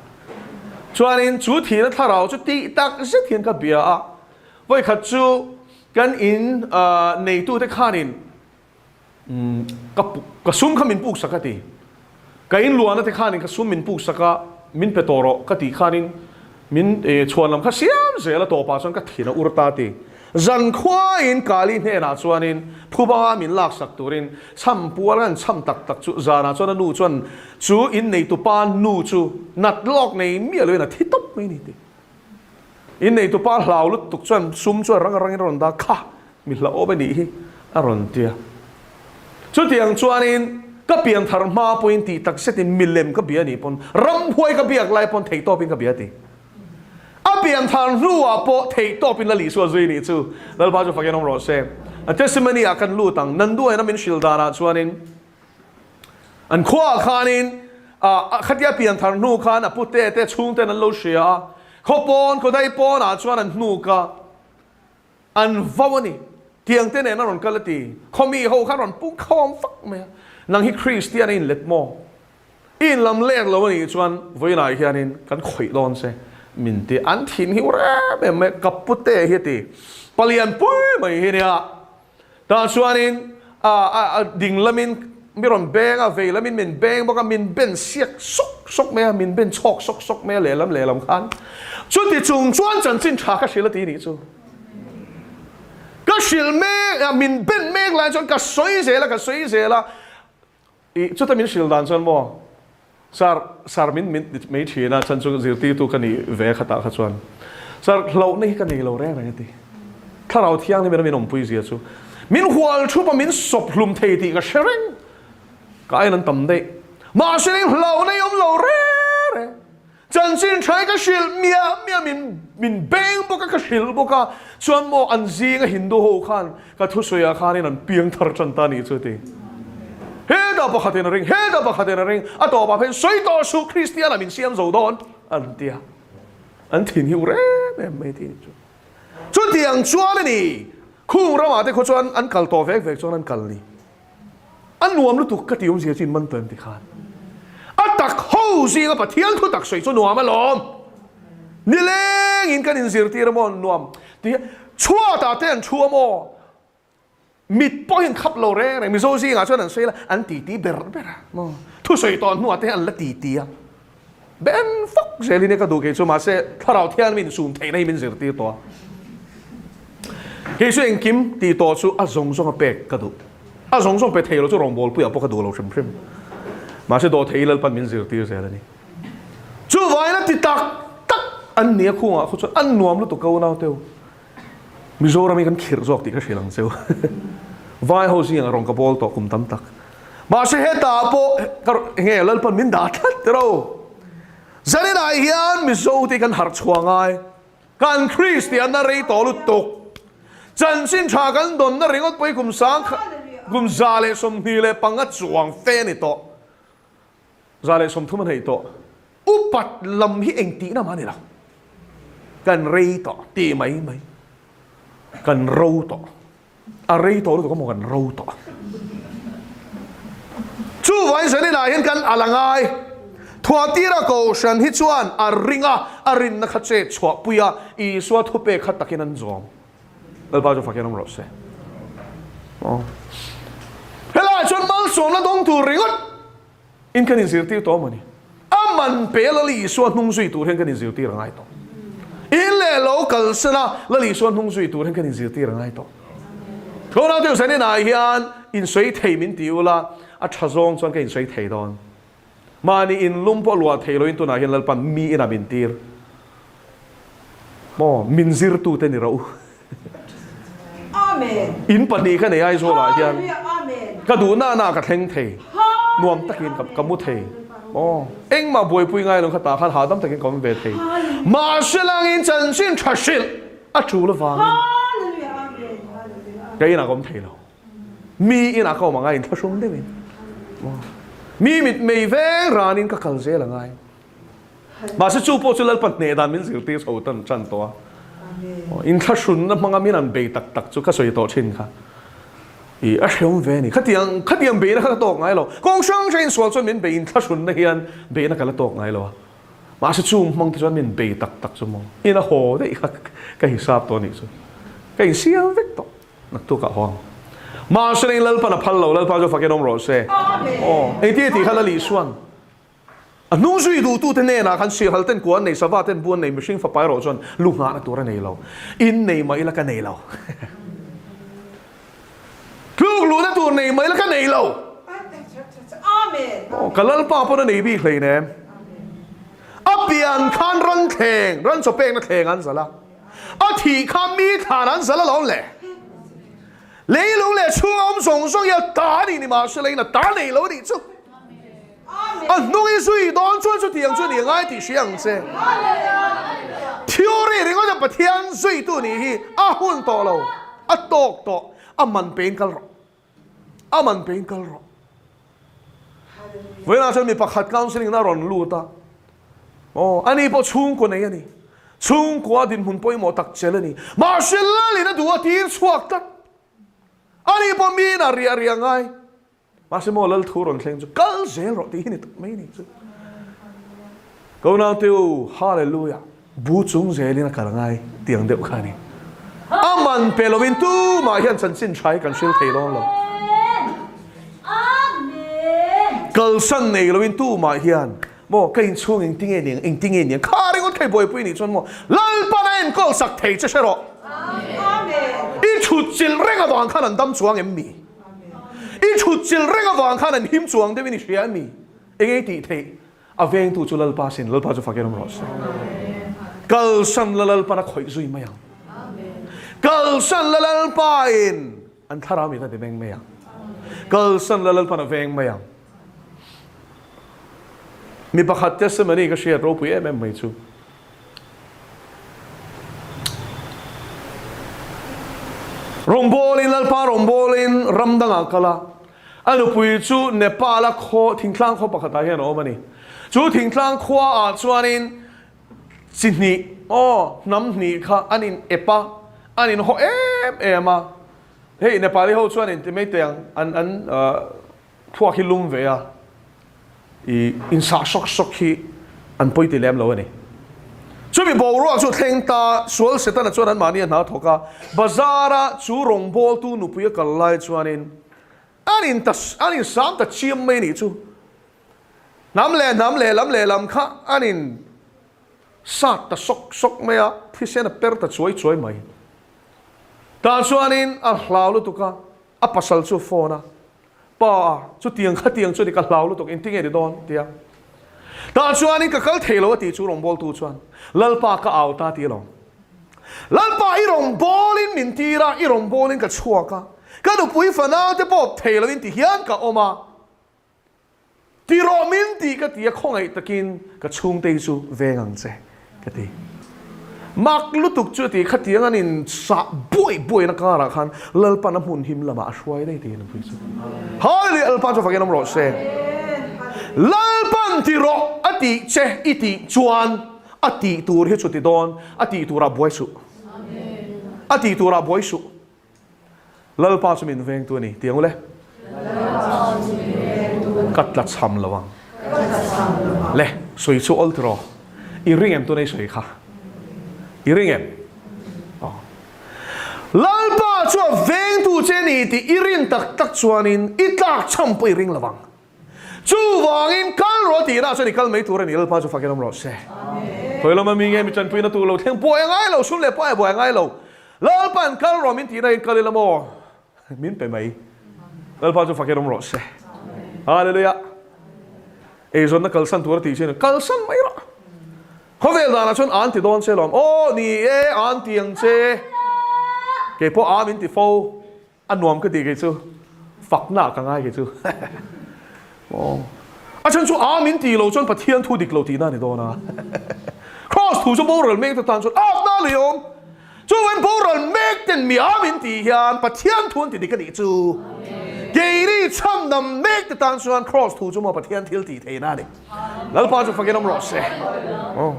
Chuanin chu thihna thlarau chu tih tak zet hian ka bia a, vawikhat chu kan in neitute khanin ka ka sum kha min puk sak a ti. Ka in luahna te khanin ka sum min puk sak a, min pe tawh rawh ka tih khanin min chhuan lam kha siam zel a tawpah chuan ka thin a ur ta a ti. Zan khuaiin Kali hnenah chuanin phubanga min lak sak turin chham pual an chham tak tak chu zanah chuan a nu chuan chu inneitupa nu chu nat lawk nei miah loin a thi tawp mai a ni ti. Inneitupa hlau lutuk chuan sum chu a rang a rangin a rawn dah kha mi hlauhawm a nih hi a rawn ti a. Chutiang chuanin ka pian thar hma pawhin tih tak zetin milem ka bia a nih pawn ramhuai ka biak lai pawn theihtawpin ka bia a ti. A pian thar hnuah pawh theihtawpin la lihsual zui nih chu Lalpa chu fakin awm rawh se. A testimony ah kan lut ang. Nanduaina min hrilh danah chuanin an khuaah khanin khatia pian thar hnu khan a pute te chhungten an lo hria a, khaw pawn khawdai pawnah chuan an hnuk a, an vau a ni. Tiang te nen a rawn kal a ti. Khawmi ho khan rawn pung khawm fak mai a, nang hi Kristian a inlet maw? I inlam lek lo a nih chuan vawiinah hianin kan khawih dawn che min ti. An thin hi rem em mai, ka pute hi a ti. Palian pui mai hi nia. Tah chuanin a ding lamin mi rawn beng a, vei lamin min beng bawk a, min ben siak sawk sawk mai a, min ben chhawk sawk sawk mai a lehlam lehlam khan. Chuti chung chuan chanchin tha ka hrilh a ti nih chu. Ka hrilh mek, min ben mek lai chuan ka sawi zel a, ka sawi zel a. I chuta min hrilh dan chuan maw Sir, sir min min ti mai thin a, chhan chu zirtirtu ka nih ve khatah kha chuan Sir hlauhna hi ka nei lo reng reng a ti. Thlarau Thianghlim in a min awmpui zia chu min hual thup a min sawp hlum thei tih ka hre reng. Ka aiin an tam daih. Mahse hlauhna hi awm lo reng reng. Chanchin tha hi ka hrilh miah miah min min beng bawk a ka hrilh bawk a chuan maw an zinga Hindu ho khan ka thusawiah khanin an piang thar tan ta nih chu ti. Hetah pakhatin a ring hetah pakhatin a ring a tawpah phei sawi tawh suh Kristian ah min siam zo dawn an ti a an thin hi u rem em mai ti nih chu. Chutiang chuan a ni khung ramah te khaw chuan an kal tawh vek vek chuan an kal ni. A nuam lutuk ka ti awmzia chu in man tawh em ti khan. A tak ho zinga Pathian thu tak sawi chu nuam alawm. Nilengin kan inzirtir a maw nuam ti chhuatah te an thu a maw? Mit pawhin khap lo reng reng Mizo zingah chuan an sawi la, an titi ber ber a maw? Thusawi tawh hnuah te an la titi a. Ben fak zelin e ka duh kei chu mahse thlarau thian min sum theihna hi min zirtir tawh a. Kei chu engkim tih tawh chu a zawng zawng a pek ka duh. A zawng zawng pe thei lo chu rawngbawlpuiah pawh ka duh lo hrim hrim. Mahse dawhthei Lalpan min zirtir zel a ni. Chuvain a ti tak tak an nia khungah khaw chuan an nuam lutuk ka unau teu. Mizoram hi kan khirh zawk tih ka hrilh ang cheu. Vai ho zingah rawn ka bawl tawh kum tam tak. Mahse hetah pawh ka enge Lalpan min dah tlat ro. Zaninah hian Mizo te kan harh chhuah ngai. Kan Kristianna rei tawh lutuk. Chanchin tha kan dawnna ringawt pawh hi kum sang kum 125 chuang fe a ni tawh. 130 a neih tawh. Upat lam hi eng tihna mah a ni lo. Kan rei tawh tih mai mai. Kan ro tawh. A rei tawh lutuk a maw kan ro tawh. Chuvangin Zaninah hian kan al a ngai. Thuatira Kohhran hi chuan a ring a, a rinna kha chet chhuahpui a, Isua thupek kha takin an zawm. Lalpa chu fakin awm rawh se. Aw. Helaiah chuan malsawmna dawng tur ringawt in kan inzirtir tawh amaw ni? A man pe a Lal Isua hnung zui tur hian kan inzirtir a ngai tawh. In leh lo kalsan a Lal Isua hnung zui tur hian kan inzirtir a ngai tawh. Thlawhna deuh zan inah hian insawi thei min ti ula, a tha zawng chuan ka insawi thei dawn. Mahni in lum pawh luah thei loin tunah hian Lalpan mi inah min tir. Maw min zirtute ni rawh u. Amen. In pahnih ka nei Aizawlah hian Amen. ka duhna na ka thleng thei. Nuam takin ka ka mu thei. Maw engmah buaipui ngai lo kha tah khan hahdam takin ka awm ve thei. Mahse langin chanchin tha hrilh a tul avangin ka inah ka awm thei lo. Mi inah ka awm a ngai inthlahrung deuhin mi mit mei veng ranin ka kal zel a ngai. Mahse chu pawh chu Lalpa hneh dan min zirtir chho tan tan tawh a. Inthlahrunna hmanga min an bei tak tak chu ka sawi tawh thin kha. I a hreawm ve a ni. Khatiang khatiang beihna kha ka tawk ngai lo. Kawng hrang hrang insual chuan min bei inthlahrunna hian beihna ka la tawk ngai lo a. Mahse chung hmang te chuan min bei tak tak chu maw. In a haw daih kha ka hisap tawh a nih chu. Ka insiam vek tawh. Naktuk ah huang. Mahse eng Lalpan a phal lo, Lalpa chu fakin awm rawh se. Aw, engtin tih kha Lal Isuan a hnung zui duhtute hnenah khan sihal ten kua an nei, sava ten bu an nei, mihring fapa erawh chuan lu nghahna tur a nei lo. In nei mah ila ka nei lo. Tluk luhna tur nei mah ila ka nei lo. Aw, ka Lalpa pawn a nei bik hleinem. A pian khan ran thleng, ran chaw pekna thleng an zalh a. A thih kha mi thlan an zal alawm le. Leilung leh chhunga awm zawng zawng hi a ta a nih ni mahse leiin a ta nei lo a nih chu. A hnung i zui dawn chuan chutiang chu a nih ngai tih hria ang che. Theory ringawt a Pathian zuitu nih hi a hun tawh lo, a tawk tawh, a man pein kal rawh. A man pein kal rawh. Vawiinah chuan mi pakhat counselling na rawn lut a. Aw, ani pawh chhungkaw nei a ni. Chhungkua dinhmun pawimawh tak chel a ni. Mahse Lalin a duh a tir chhuak tlat. Ani pawh miin a riah riah ngai. Mahse maw Lal thu rawn thleng chu kal zel rawh tih hi ni tak mai ni chu. Ka unaute u, Hallelujah! Bu chung zelin a kal ngai tiang deuh kha a ni. A man pe lovin tumah hian chanchin tha hi kan hril thei dawn lo. Kalsan nei lovin tumah hian maw ka inchhung engtinge ni ang, engtinge ni ang, kha ringawt kha i buaipui nih chuan maw Lalpan a enkawl sak thei che hre rawh. I thut chilh reng avang khan an dam chuang em mi? I thut chilh reng avang khan an him chuang deuhin i hria em mi? Enge i tih theih? A vengtu chu Lalpa sin, Lalpa chu fakin awm rawh se. Kalsan la Lalpan a khawih zui mai ang. Kalsan la Lalpa in an thlarau mit a ti meng mai ang. Kalsan la Lalpan a veng mai ang. Mi pakhat testimony ka hriat ropui em em mai chu. Rawngbawlin Lalpa rawngbawlin ram dangah kal a, A nupui chu Nepal-a khaw thingtlang khaw pakhatah hian a awm a ni. Chu thingtlang khuaah chuanin chi hnih, aw, hnam hnih kha an in ep a, an in haw em em a. Hei Nepali ho chuan in ti mai teh ang, an an thluak hi lum ve a, i insah sawk sawk hi an pawi ti lem lo a ni. Chumi boruak chu thleng ta, sual Setana chuan anmahni a hna thawk a, bazar-a chu rawngbawltu nupui a kal lai chuanin an in ta, an insam ta chiam mai a nih chu. Hnam leh hnam lehlam lehlam kha an in sat ta sawk sawk mai a, thisen a per ta chuai chuai mai. Tah chuanin a hlau lutuk a, a pasal chu a phone a, Pa, chutiang khatiang chu ni ka hlau lutuk, engtin nge ni dawn? tia. Tah chuanin ka kal thei lo a tih chu rawngbawltu chuan, Lalpa ka au ta ti alawm. Lalpa i rawngbawlin min tir a, i rawngbawlin ka chhuak a, ka nupui fanau te pawh thei loin ti hian ka awm a. Ti rawh min tih ka ti a, khawngaih takin ka chhungte hi chu veng ang che ka ti. Mak lutuk chu a ti, khatiang an in sah buai buaina karah khan Lalpan a hmun him lamah a hruai daih tiin a pui chu. Hallelujah Lalpa chu fakin awm rawh se. Lalpan ti rawh a tih che i tih chuan a tih tur hi chu ti dawn, a tih turah buai suh. A tih turah buai suh. Lalpa chu min vengtu a ni tih ang u le. Ka tla chham lo ang. Le, sawi chu awl tiraw? I ring em tuna i sawi kha? I ring em? Aw. Lalpa chu a vengtu che a ni tih i rin tak tak chuanin i tlak chham pawh i ring lo ang. Chuvangin kal rawh tihna chuan i kal mai tur a ni, Lalpa chu fakin awm rawh se. Khawi lama mi nge mi tanpuina tur lo thleng buai a ngai lo, sum leh pawh a buai a ngai lo. Lalpa'n kal rawh min tihna in kal ila maw? Min pe mai. Lalpa chu fakin awm rawh se. Hallelujah. Eizawnna kalsan tur a tih chin kalsan mai rawh. Khawvel danah chuan an ti dawn che lawm. Aw ni e, an ti ang che. Keipawh a min ti fo. A nuam ka ti kei chu, fakna ah ka ngai kei chu. Aw. A chhan chu a min ti lo chuan Pathian thu dik lo tihna a ni dawn a. Kraws thu chu boral mek te tan chuan akna a ni awm. Chuan boral mek ten mi a min tih hian Pathian thu an ti dik a nih chu. Keini chhandam mek te tan chuan Kraws thu chu maw Pathian thil tih theihna a ni. Lalpa chu fakin awm rawh se. Aw.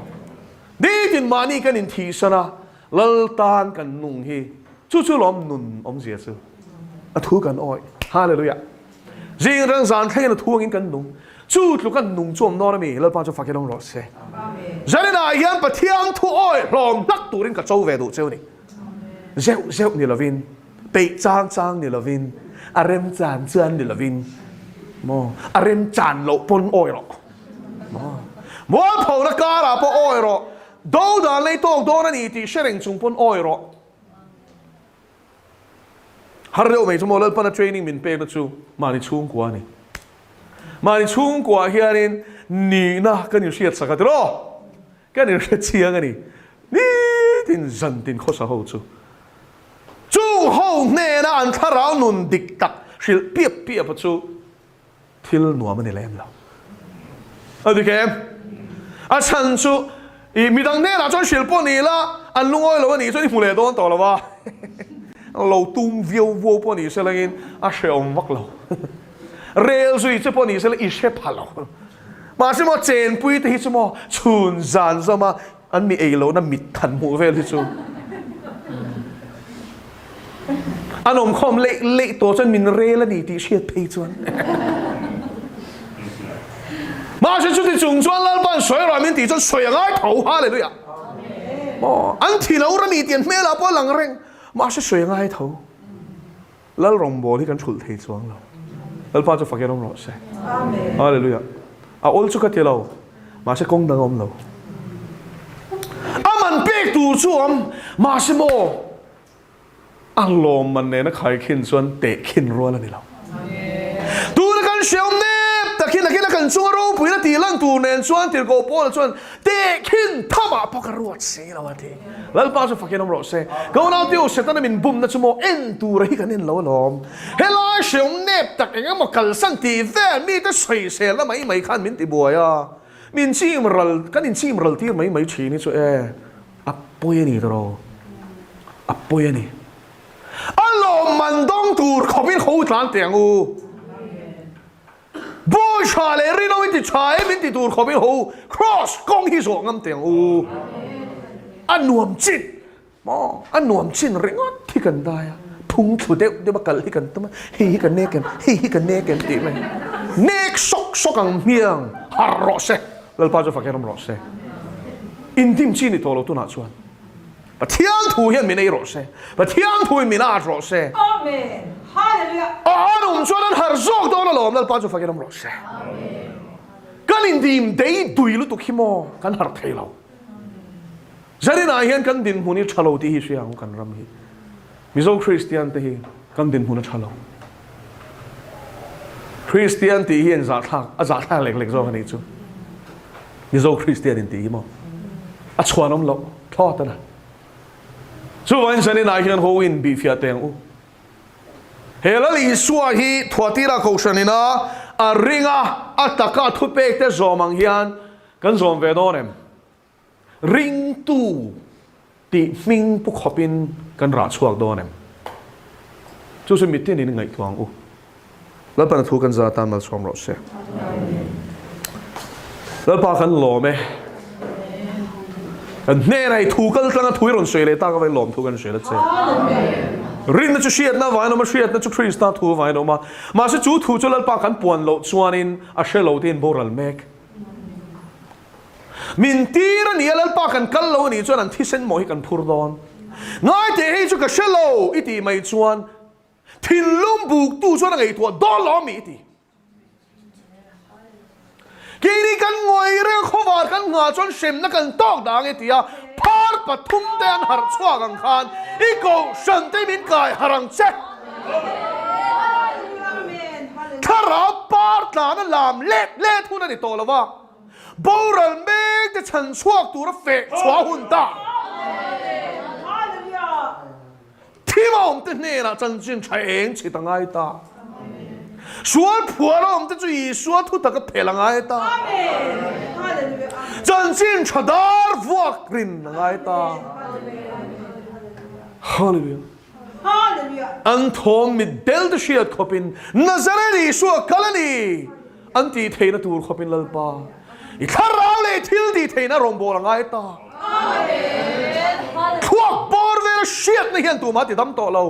Nitin mahni kan inthihsan a, Lal tan kan nung hi chu chu lawm nun awmzia chu a thu kan awih. Hallelujah. Zing reng zan thlengin a thu angin kan nung. Chu tluk an nung chu awm nawn ami? Lalpa chu fakin awm rawh se. Zaninah hian Pathian thu awih hlawm hlak turin ka cho ve duh cheu ni. Zeuh zeuh ni lovin, peih chang chang ni lovin, a rem chan chuan ni lovin, maw a rem chan loh pawn awih rawh. Maw mualphona karah pawh awih rawh. Do dan lei tawk dawn a ni tih hre reng chung pawn awi rawh. Har deuh mai chu maw Lalpana training min pekna chu mahni chhungkua a ni. Mahni chhungkuaah hianin nihna kan inhriat sak a tiraw? Kan inhre chiang a ni. Nitin zantin khawsa ho chu. Chung ho hnena an thlarau nun dik tak hrilh piap piap a chu Thil nuam a ni lem lo. A dik em? A chhan chu i midang hnenah chuan hrilh pawh ni ila an lungawi lo a nih chuan i hmu leh dawn tawh lo a. Lo tum viau vuau pawh ni selangin a hrehawm vak lo. Rel zui che pawh ni sela i hre pha lo. Mahse maw chenpui te hi chu maw chhun zan zama An mi ei lohna mit than hmuh vel hi chu an awmkhawm leih leih tawh chuan min rel a ni tih hriat phei chuan mahse chuti chung chuan Lalpa'n sawi rawh min tih chuan sawi a ngai tho hallelujah maw an thi lo rami tih an hmelah pawh a lang reng mahse sawi a ngai tho Lal rawngbâwl hi kan hrulh thei chuang lo. Lalpa chu fakin awm rawh se. Hallelujah. A awl chu ka ti lo, mahse kawng dang a awm lo. A man pek tur chu awm, mahse maw a lawmman nena khaikhin chuan tehkhin rual a ni lo. Tuna kan hreawm nep takin nakin a kan chunga ropuina tih lan tur nen chuan Tirhkoh Paula chuan tehkhin thamah pawh ka ruat si lo a ti. Lalpa chu fakin awm rawh se. Ka unaute u, Setana min bumna chu maw en tura hi kan en lo alawm. Helai hreawm nep tak eng emaw kalsan tih vel mite sawiselna mai mai khan min ti buai a, min chim ral, kan inchim ral tir mai mai thin hi chu e, a pawi a ni tawrh, a pawi a ni. A lawmman dawng tur khawpin ho tlan teh ang u. Bawi tha leh rinawm in ti tha em in ti tur khawp in ho Kraws kawng hi zawh ngam teh ang u. A nuam chin maw a nuam chin ringawt hi kan dai a, phung thlu deuh deuh a kal hi kan tum a, hei hi ka nek em, hei hi ka nek em tih mai. Nek sawk sawk ang hmiang har rawh se, Lalpa chu fak erawm rawh se. Indim chi ni tawh lo tunah chuan. Pathian thu hian min ei rawh se. Pathian thu in min at rawh se. Amen. Hallelujah. A an awm chuan an harh zawk dawn alawm Lalpa chu fakin awm rawh se. Kan indim dei dui lutuk hi maw kan harh thei lo. Zarinah hian kan dinhmun hi tha lo tih hi hria ang kan ram hi. Mizo Kristian te hi kan dinhmun a tha lo. Kristian tih hi an zahthlak, a zahthlak lek lek zawk a nih chu. Mizo Kristian in tih hi maw? A chhuanawm loh thlawt a na. Chuvangin zaninah hian ho in bihfiah teh ang u. He Lal Isua hi Thuatira Kohhran ina a ringa a taka thupek te zawm ang hian kan zawm ve dawn em? Ringtu tih hming pu khawpin kan rah chhuak dawn em? Chu chu mitin in ngaihtuah ang u. Lalpana thu kan za tan malsawm rawh se. Lalpa kan lawm e. Kan hnenah i thu kal tlanga thu i rawn sawi leh tak avangin lawm thu kan hria che. Rinna chu hriatna avangin awm a, hriatna chu Krista thu avangin awm a. Mahse chu thu chu Lalpa kan puan loh chuanin a hre lo te in boral mek. Min tir a nia Lalpa kan kal lo a nih chuan an thisen maw hi kan phur dawn. Ngaite hei chu ka hre lo i tih mai chuan thinlung buktu chuan a ngaihtuah dawn lo a mi i ti. Keini kan ngawi reng khawvar kan nghah chuan hremna kan tawk dang i ti a, phar pathum te an harh chhuak ang khan i kohhran te min kai harh ang che. Thlarau par tlana lam let let hun a ni tawh lo va. Boral mek te chhan chhuak tura feh chhuah hun ta. Thim a awm te hnenah chanchin tha eng chhit a ngai ta. Sual phuar a awm te chu Isua thu taka phelh a ngai ta. Chanchin tha dar vuak rin a ngai ta. Hallelujah. An thawm mit del te hriat khawpin Nazareth Isua kal a ni an tih theihna tur khawpin Lalpa i thlarau leh thil tih theihna rawngbâwl a ngai ta. Thluak bawr vela hriatna hian tumah ti dam tawh lo.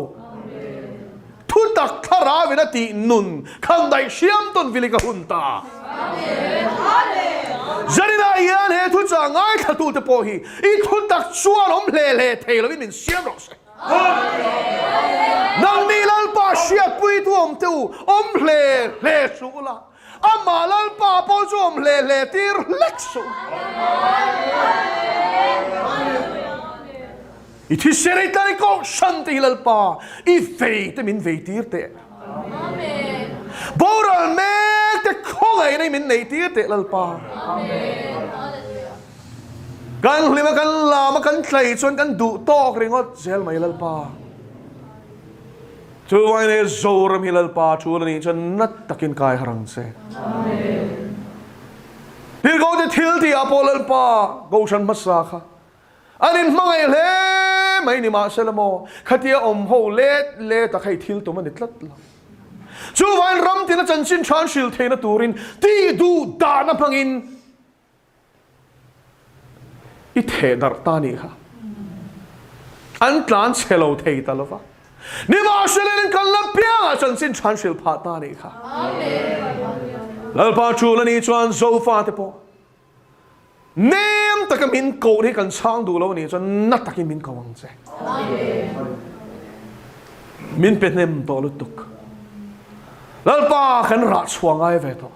Thutak thlarauin a tih nun khan daih hriam tawn vilik a hun ta. Zaninah hian he thuchah ngaithlatute pawh hi i thutak chuan awm hle hle thei lovin min siam rawh se. Nangni Lalpa hriatpuitu awm te u, awm hle hle suh ula, amah Lalpa pawh chu awm hle hle tir hlek suh. I thisen i tlar i kohhran te hi Lalpa, i vei te min vei tir teh. Boral mek te khawngaihna i min nei tir teh Lalpa. Kan hlim a kan lam a kan tlei chuan kan duh tawk ringawt zel mai Lalpa. Chuvangin he Zoram hi Lalpa thu la nih chuan nat takin kai har ang che. Tirhkohte thil tih ah pawh Lalpa Kohhran hmasa kha an inhmangaih hle mai ni mahsela maw khatia awm ho let let a kha i thil tum a ni tlat lo. Chuvangin ram tina chanchin tha an hrilh theihna turin tih duh dahna hmangin I theh darh ta nih kha. An tlan chhe lo thei ta lova. Nimahsela in kan la piangah chanchin than hrilh phah ta nih kha. Lalpa tul a nih chuan Zofa te pawh nem taka min koh hi kan chhang duh lo a nih chuan na takin min ko ang che. Min pe hnem tawh lutuk. Lalpa kan rah chhuah ngai ve tawh.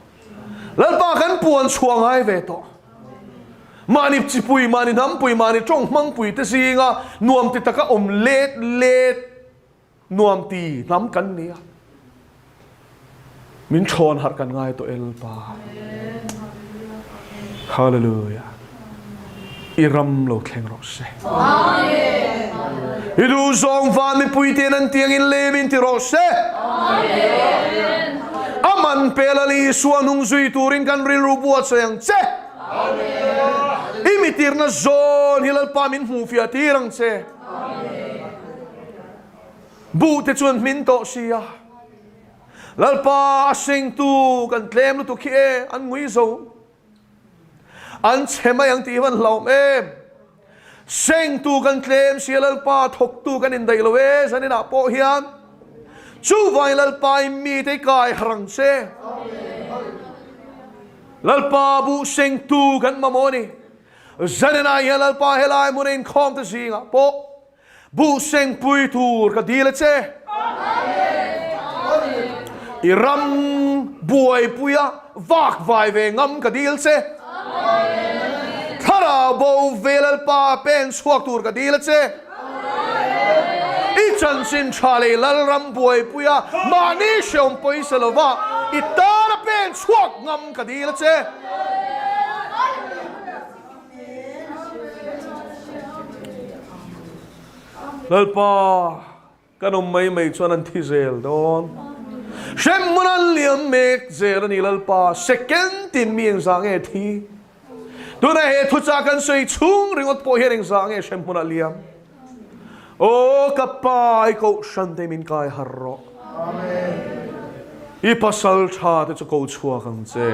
Lalpa kan puan chhuah ngai ve tawh. Mahni chipui, mahni hnampui, mahni tawng hmangpui te zinga nuam ti taka awm let let nuam ti hnam kan ni a. Min thawn harh kan ngai tawh e Lalpa. Hallelujah. I ram lo thleng rawh se. I duh zawng van mipui ten an tiang in lem in ti rawh se. A man pe Lal Isua hnung zui turin kan rilru buatsawi ang che. I mitirna zawn hi Lalpa min hmuhfiah tir ang che. Buh te chuan hmin tawh si a. Lalpa a sengtu kan tlem lutuk hi e, an ngui zo. An chhe mai ang tih hi van hlauhawm em? Sengtu kan tlem sia Lalpa thawktu kan indaih lo e zanin ah pawh hian chuvangin Lalpa i mite i kai harh ang che. Lalpa buh sengtu kan mamawh a ni. Zaninah hian Lalpa helai hmuna inkhawmte zingah pawh buh sengpui tur ka dil a che. I ram buaipuia vak vai ve ngam ka dil che. Thlarau bo ve Lalpa pen chhuak tur ka dil a che. I chanchin tha leh Lalram buaipuia mahni hreawm pawisa lova i tana pen chhuak ngam ka dil a che. Lalpa, kan awm mai mai chuan an thi zel dawn. Hremhmun an liam mek zel a ni Lalpa, second tin mi engzah nge thi? Tuna he thuchah kan sawi chhung ringawt pawh hian engzah nge hremhmun a liam? Aw ka pa i kohhran te min kai har rawh. I pasal tha te chu ko chhuak ang che.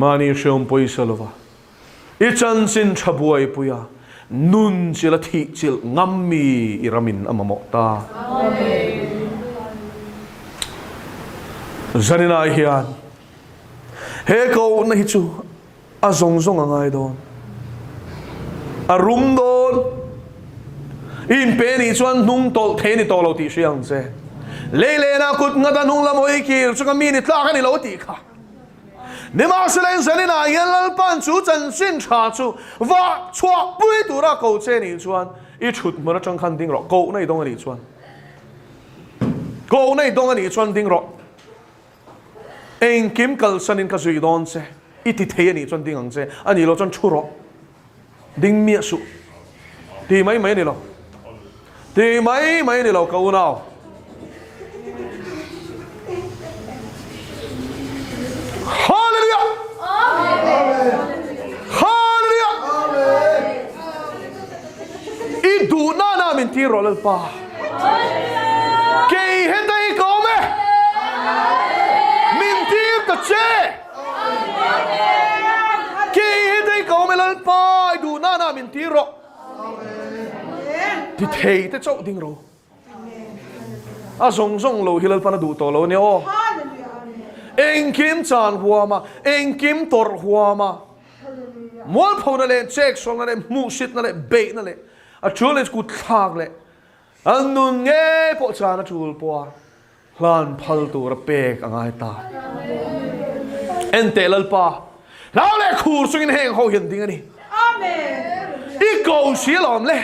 Mahni hreawm pawisa lova i chanchin tha buaipui a nun chilh a thih chilh ngam mi i ramin a mamawh ta. Zaninah hian he kohna hi chu A zawng zawng a ngai dawn. A rum dawn. I inpe nih chuan hnung tawlh thei ni tawh lo tih hria ang che. Lei lehna kut nghat a hnung lam hawi kir chu ka mi ni tlak a ni lo tih kha. Nimahsela in zaninah hian Lalpa'n chu chanchin tha chu vah chhuah pui tura ko che nih chuan i thut hmun atang khan ding rawh. Kohna i dawng a nih chuan. Kohna i dawng a nih chuan ding rawh. Engkim kalsanin ka zui dawn che, i ti thei a nih chuan ding ang che, a nih loh chuan thu rawh, ding miah suh, ti mai mai a ni lo, ti mai mai a ni lo ka unau. Hallelujah! Hallelujah! I duh nana min tir rawh Lalpa. Kei heta i ka awm e. Min tir ta che. Kei heta i ka awm e Lalpa i duh nana min tir rawh. Ti thei te chauh ding ro. A zawng zawng lo hi Lalpan a duh tawh lo a nia aw. Engkim chan huam a, engkim tawrh huam a. Mualphona leh cheksualna leh hmuhsitna leh beihna leh a tul leh kut thlak leh an nun ngei pawh chan a tul pawh a hlan phal tur a pek a ngai ta. Enteh Lalpa, hlau leh khur chungin heng ho hian ding a ni. I ko si alawm le.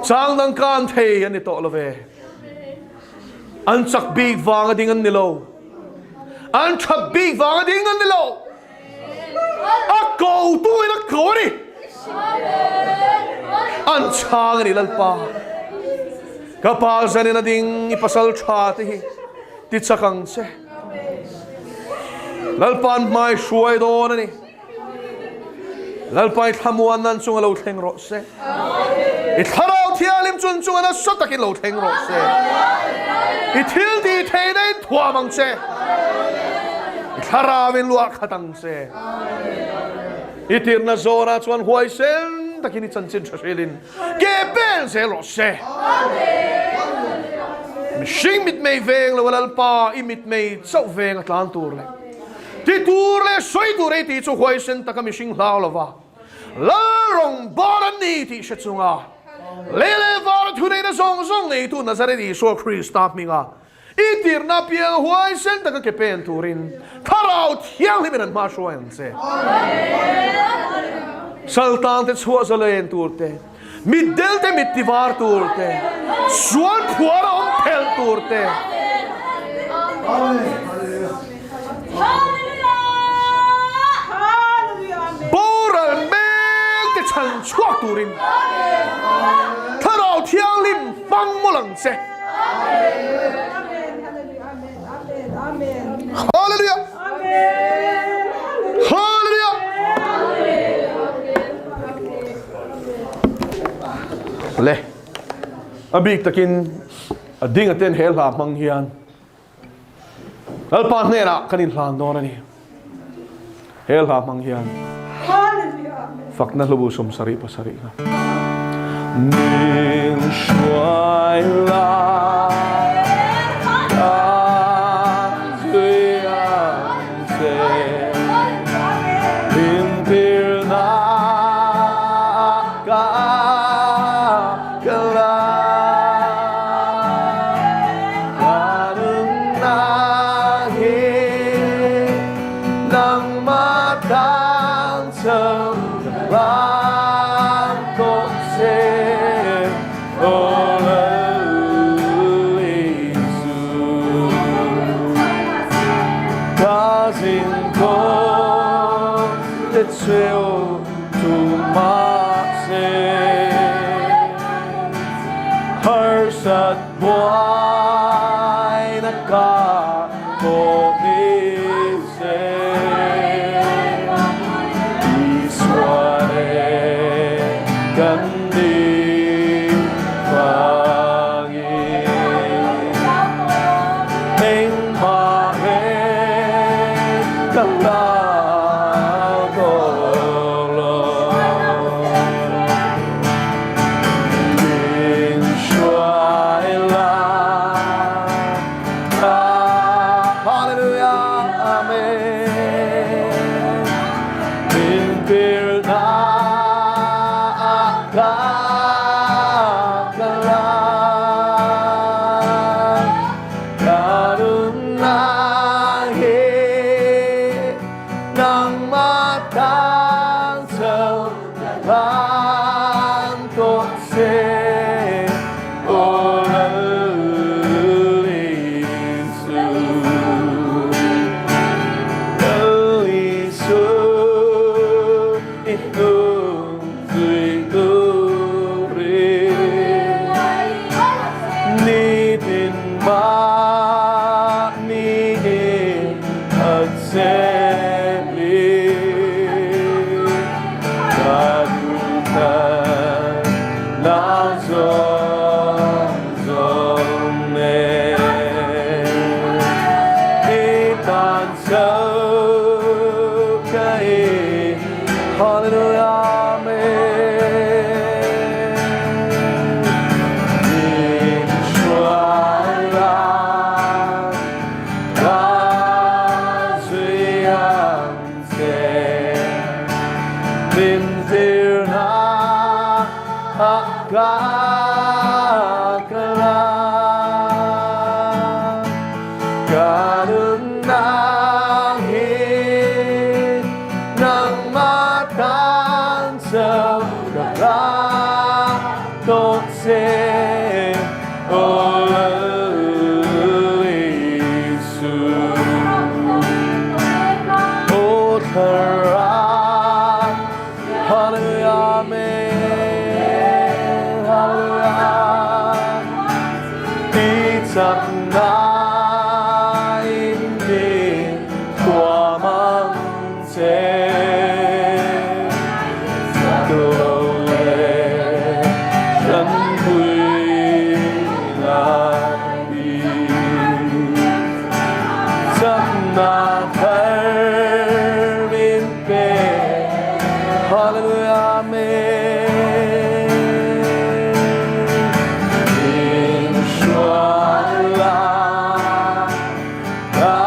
Chang dang kan thei a ni tawh lo ve. An chak bik vang a ding an ni lo. An that bik vang a ding an ni lo. A ko tu in a ko a ni. An chhang a ni Lalpa. Ka pa zan in a ding i pasal tha te hi ti chak ang che. Lalpa an hmai hruai dawn a ni. Lalpa i thlamuan nan chunga lo thleng rawh se. I thlarau thianghlim chun chunga nasa takin lo thleng rawh se. I thil tih theihna in thuam ang che. I thlarau in luah khat ang che. I tirhna zawnah chuan huaisen takin i chanchin tha hrilhin ke pen zel rawh se. Mihring mitmei veng lo a Lalpa i mitmei chauh veng a tlan tur leh. Ti tur leh sawi tur ei tih chu huaisen taka mihring hlau lova Lal rawng bar an ni tih hre chunga lei leh vara thuneihna zawng zawng neitu Nazareth Isua Krista hminga i tirhna apianga huaisen taka ke pen turin Thlarau Thianghlimin an hma hruai ang che. Saltangte chhuah zalen tur te, mitdelte mit tivar tur te, sual phuar a awm phelh tur te. Boral mek te chhan chhuak turin Thlarau Thianghlim hmang mawlh ang che. Hallelujah! Hallelujah! Le a bik takin a ding a ten he hla hmang hian Lalpa hnenah kan inhlan dawn a ni. He hla hmang hian fakna hlubu 77 kha. Min hruai la ka zui ang che. chho ka hlan tawh che Aw Lal Isu. Ka zin kawng te cheu tu mahse harsat buaina ka tawh ni se. Isua nen kan ding vangin engmah reng ka hlau tawh lo. Min hruai la ka Hallelujah Amen Min tirhna ah ka kal a Ka nunna hi nangmah tan chho ka hlan tawh che Aw Lal Isu, Lal Isu, i hnung zui turin nitin mahni in a che Ka duhthlan na zawng zawng nen i tan chho ka in Hallelujah Amen Min hruai la Ka zui ang che min tirhna ah ka kal a. Ka nunna hi nangmah tan chauh ka hla tawh che Aw Lal Isu. Aw Thlarau, Hallelujah, Amen, Hallelujah. I chakna in min thuam ang che. Chak lo leh kan pui ngai i chakna thar min pe. Hallelujah, Amen. Min hruai la ka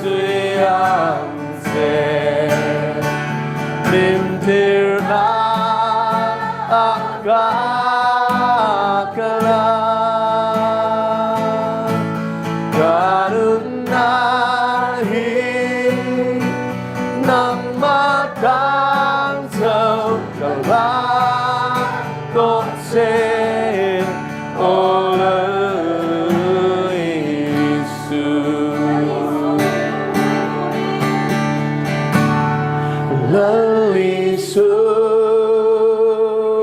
zui ang che min tirhna ah ka kal a ka nunna hi nangmah tan chauh ka hla tawh che Aw Lal Isu. Lal Isu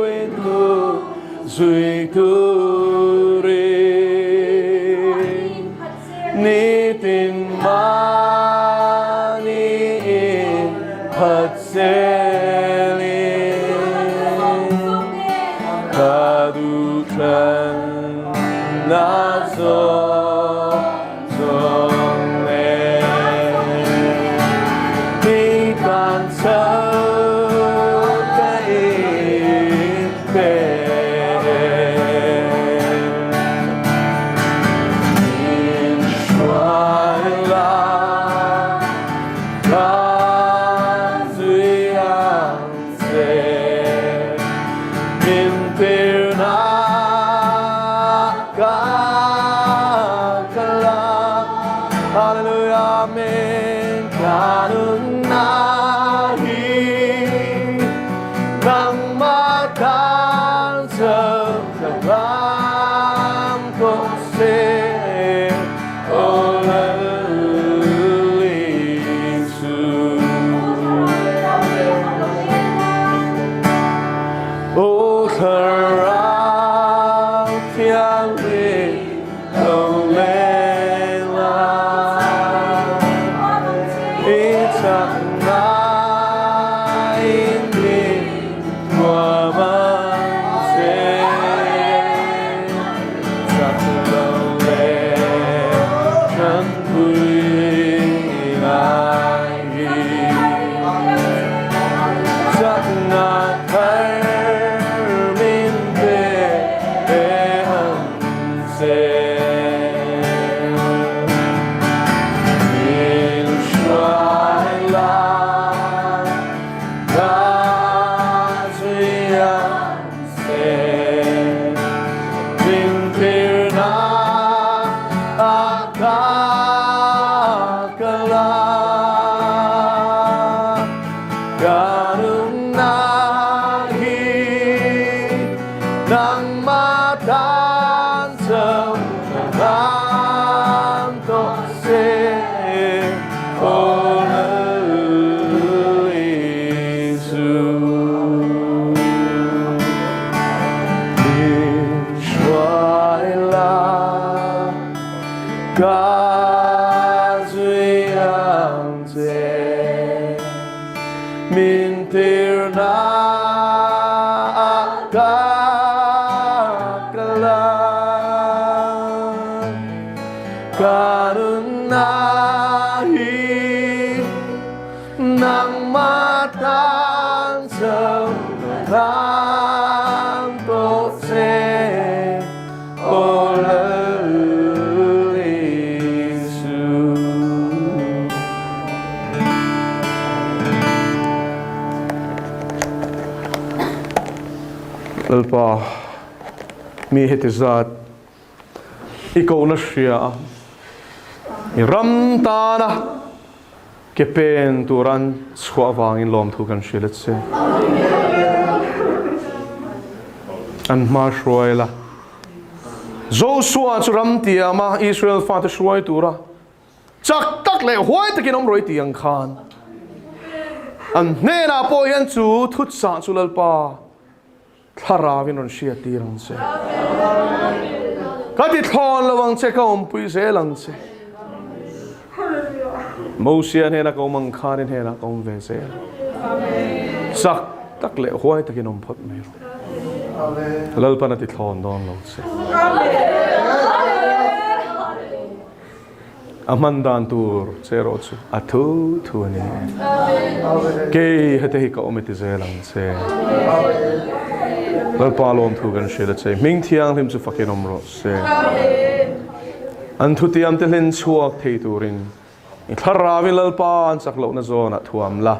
i hnu zui turin nitin mahni in phat zelin ka duhthlan na zawng zawng nen i tan chauh ka inpe. Min hruai la ka zui ang che min tirhna ka kal a Hallelujah Amen ka nunna hi. Ka nunna hi nangmah tan chauh ka hlan tawh che, Aw Lal Isu. Min hruai la ka zui ang che, min tirna ah ka kal ang. Ka nunna hi nangmah tan chauh ka hlan tawh che, Aw Lal Isu. Lalpa, mi heti zat i kohna hria a, i ram tana ke pen turan chhuah avangin lawmthu kan hrilh a che. An hma hruai la. Joshua chu ram tiama Israel fate hruai tura chak tak leh huai takin awm rawih tih ang khan an hnenah pawh hian chu thuchah chu Lalpa Thlarauin rawn hriat tir ang che. Ka ti thlawn lo ang che, ka awmpui zel ang che. Mosia hnena ka awm ang khan i hnenah ka awm ve zel. Chak tak leh huai takin awm phawt mai rawh. Lalpan a ti thlawn dawn lo che. A hman dan tur che erawh chu a thu thu a ni. Kei hete hi ka awm i ti zel ang che. Lalpa lawmthu kan hrilh a che. Hming thianghlim chu fakin awm rawh se. An thutiam te hlen chhuak thei turin i thlarauin Lalpa an chak lohna zawnah thuam la,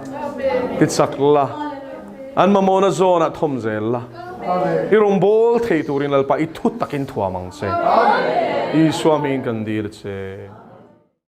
ti chak la, an mamawhna zawnah thawm zel la. I rawngbâwl thei turin Lalpa i thu takin thuam ang che. Isua hmingin kan dil a che.